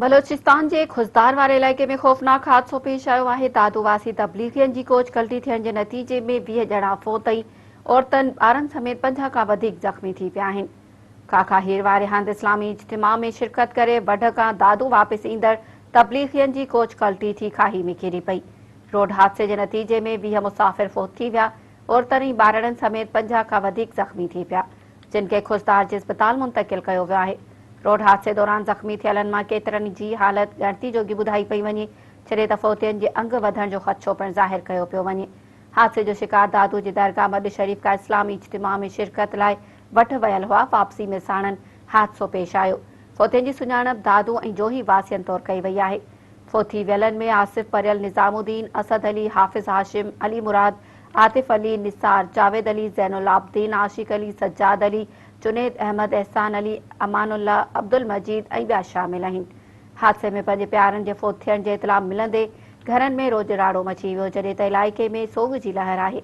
بلوچستان جي خضدار واري علائقي ۾ خوفناڪ حادثو پيش آيو آهي، دادو واسي تبليغين جي ڪوچ ڪلٽي ٿيڻ جي نتيجي ۾ 20 ڄڻا فوت ۽ عورتن، ٻارن سميت 50 کان وڌيڪ زخمي ٿي پيا آهن. ڪاڪا هير واري هنڌ اسلامي اجتماع ۾ شرڪت ڪري وڍ کان دادو واپس ايندڙ تبليغين جي ڪوچ ڪلٽي ٿي کاهي ۾ ڪري پئي. روڊ حادثي جي نتيجي ۾ 20 مسافر فوت ٿي ويا، عورتن ۽ ٻارڙن سميت 50 کان وڌيڪ زخمي ٿي پيا. جن کي خضدار جي اسپتال منتقل ڪيو ويو آهي. روڊ حادثي دوران زخمي ٿيلن مان ڪيترن جي حالت ڳڻتي جوڳي ٻڌائي پئي وڃي، جڏهن ته فوتين جي انگ وڌڻ جو خدشو پڻ ظاهر ڪيو پيو وڃي. حادثي جو شڪار دادو جي درگاهه مڏ شريف کان اسلامي اجتماع ۾ شرڪت لاء وٺ ويل هئا، واپسي ۾ ساڻن حادثو پيش آيو. فوتين جي سڃاڻپ دادو ۽ جوهي واسين طور ڪئي وئي آهي. فوت ٿي ويلن ۾ آصف پريل، نظام الدين، اسد علي، حافظ هاشم، علي مراد، عاطف علي، نثار، جاويد علي، زين العابدين، عاشق علي، سجاد علي، جنيد احمد، احسان علي، امان الله، عبدالمجيد ۽ ٻيا شامل آهن. حادثي ۾ پنهنجي پيارن جي فوت ٿيڻ جي اطلاع ملندي گهرن ۾ روڄ راڙو مچي ويو، جڏهن ته علائقي ۾ سوڳ جي لهر آهي.